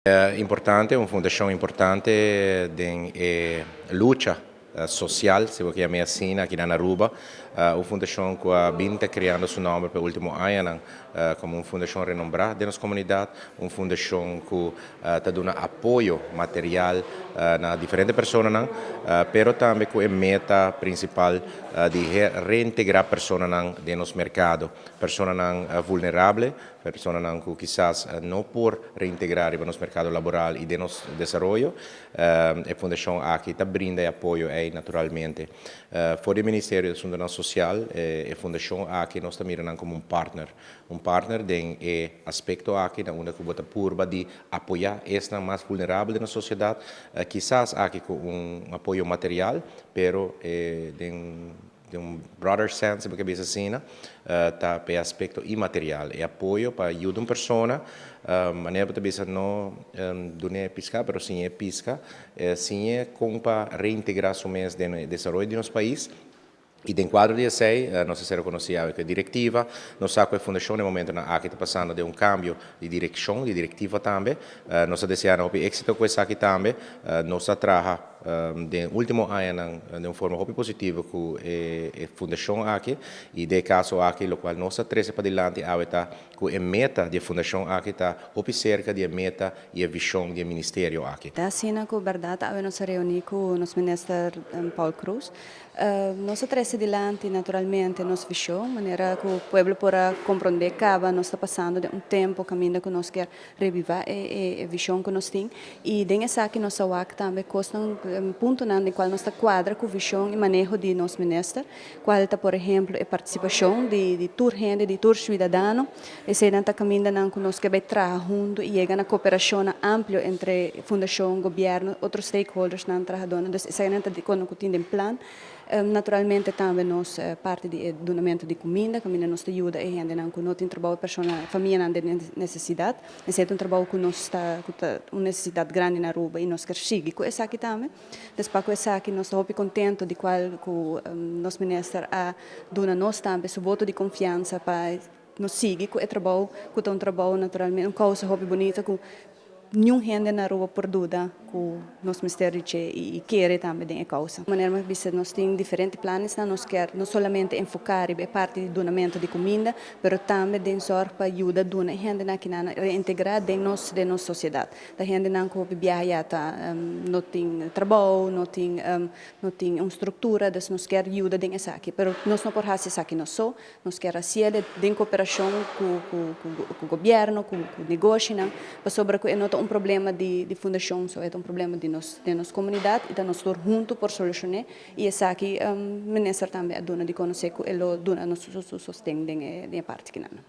Importante, un fundacion importante den lucha social, si bo kier asina, aki na Aruba. Un fundacion cu a bin creando su nomber pa ultimo aña como un fundacion renombra den nos comunidad, un fundacion cu ta duna apoyo material na diferente persona, pero tambe cu e meta principal di reintegra persona den nos mercado, persona vulnerabel, persona cu kisas no por reintegra den nos mercado laboral y den nos desaroyo. E fundacion aki ta brinda apoyo ey naturalmente. For di Ministerio di Asunto Social, e fundacion aki nos ta mirando como un partner den e aspecto aki, na unda cu ta purba di apoya esnan mas vulnerabel den sociedad, kisas aki cu un apoyo material, pero den un broader sense, pasobra bisa asina, ta pa aspecto inmaterial, e apoyo pa yuda un persona, manera pa bisa no dun'e pisca, pero siñ'e pisca, siñ'e con pa reintegra su mes den desaroyo di nos pais. Y den cuadro di esey, nos a reconoce cu e directiva, nos sa cu e fundacion na e momento aki ta pasando den un cambio di direccion, di directiva tambe. Nos ta desea exito cu esaki tambe. Nos a traha den ultimo aña di un forma hopi positivo cu e fundacion aki y den e caso aki, loke nos a trece padilanti ta cu e meta di e fundacion aki ta hopi cerca di e meta y e vision di e ministerio aki. Ta asina cu berdad nos a reuni cu nos minister Paul Croes. Nos a trece dilanti naturalmente nos vision, manera cu pueblo por comprende caba nos ta pasando den un tempo caminda cu nos kier reviva e vision cu nos tin y den esaki nos a wak tambe cosnan, puntonan den cual nos ta cuadra cu vision y maneho di nos minister, cual ta, por ehempel, e participacion di tur hende, di tur ciudadano. Esey ta caminda cu nos kier bay traha hunto y yega na cooperacion amplio entre fundacion, gobierno, otro stakeholders nan trahador. Anto, esey ta cu tin den plan. Naturalmente tambe nos parti di dunamento di cuminda, caminda nos ta yuda e hende cu no tin trabou, persona, famia den necesidad. Esey ta un trabou cu nos ta un necesidad grandi na Aruba y nos kier sigui cu esaki tambe. Despues cu esaki nos ta contento di cual cu nos minister a duna nos tambe su voto di confiansa pa nos sigui cu e trabou, cu ta un trabou naturalmente, un causa hopi bunita cu ningun hende na Aruba por duda cu nos mester y kier tambe den e causa. Manera mi a bisa, nos tin diferente plannan, nos kier no solamente enfoca e parti di dunamento di cuminda, pero tambe den zorg pa yuda duna hende nan cu reintegra den nos sociedad. E hendenan cu biaha ta no tin trabou, no tin un structura, dus nos kier yuda den esaki, pero nos no por haci esaki nos so, nos kier haci den cooperacion cu gobierno, cu negoshi, pasobra cu no ta un problema di fundacion, so ta un problema di nos comunidad y nos tur hunto por soluciona y esaki minister tambe a duna di conoce cu e lo duna nos sosten den e parti aki.